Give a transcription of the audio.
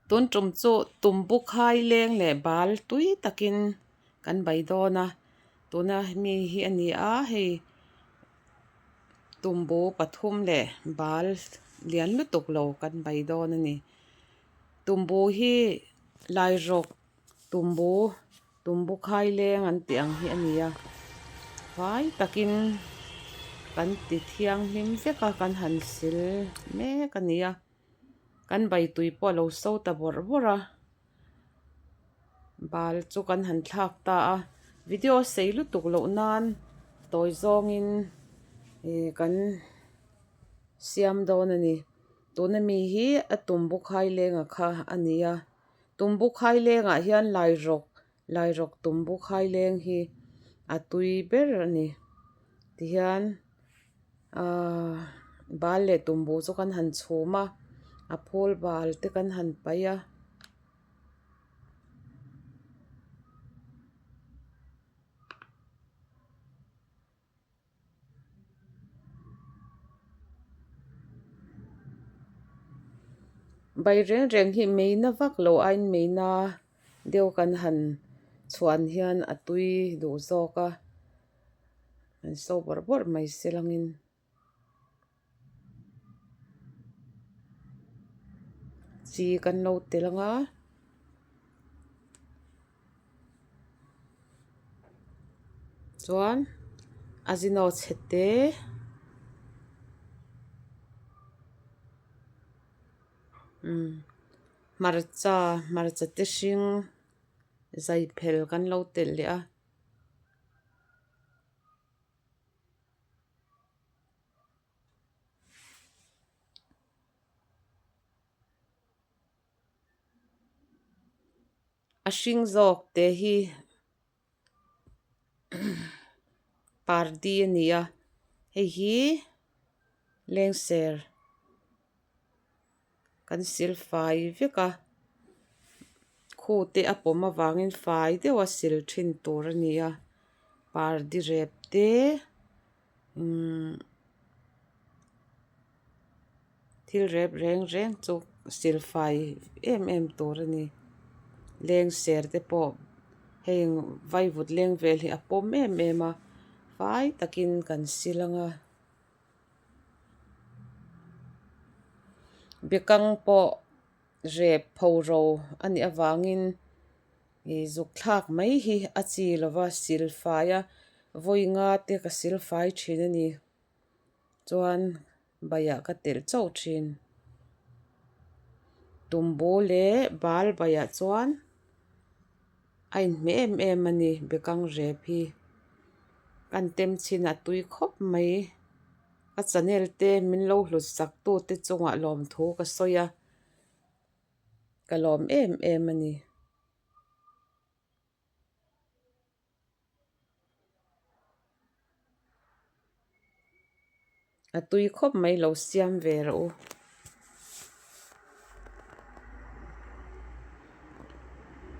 Tun tum chu tumbu khai leng leh bal tui takin kan bai dawn a tuna mi hi a ni a hei tumbu pathum leh bal lian lutuk lo kan bai dawn a ni tumbu hi lai rawk tumbu tumbu khai leng an tih ang hi a ni a fai takin kan ti thianghlim vek a kan han sil mek a ni a. Kan bai tui pawh a lo so ta bawrh bawrh a bal chu kan han thlak ta a video sei lutuk loh nan tawi zawngin ih kan siam dawn a ni tuna mi hi a tum bawk hai lenga kha a ni a tum bawk hai lengah hian lai rawk lai rawk tum bawk hai leng hi a tui ber a ni tihian. Ahh bal leh tumbu chu kan han chhum a a phul bal te kan han paih a. Bai reng reng hi mei na vak lo aiin mei na deuh kan han chhuan hian a tui duh zawk a. An so bawrh bawrh mai se langin. Chi kan lo tel ang a. Chuan azino chhe te. Umm hmarcha hmarcha te hring zai phel kan lo telh leh a. A hring zawk te hi pardi a ni a hei hi lengser Kan sil fai vek a khu te a pawm avangin fai deuh a sil thin tur a ni a pardi rep te umm thil rep reng reng chu sil fai em em tur a ni leng ser te pawh heng vaivut leng vel hi a pawm em em a fai takin kan sil ang a. Bekang pawh rep pho ro a nih avangin ih zuk thlak mai hi a chi lova sil fai a vawi nga te ka sil fai thin a ni chuan baiah ka telh chauh thin tumbu leh bal baiah chuan. A inhmeh em em a ni bekang rep hi kan tem chin a tui khawp mai ka channel te min lo hlut sak tu te chungah lawmthu ka sawi a ka lawm em em a ni. A tui khawp mai lo siam ve rawh u.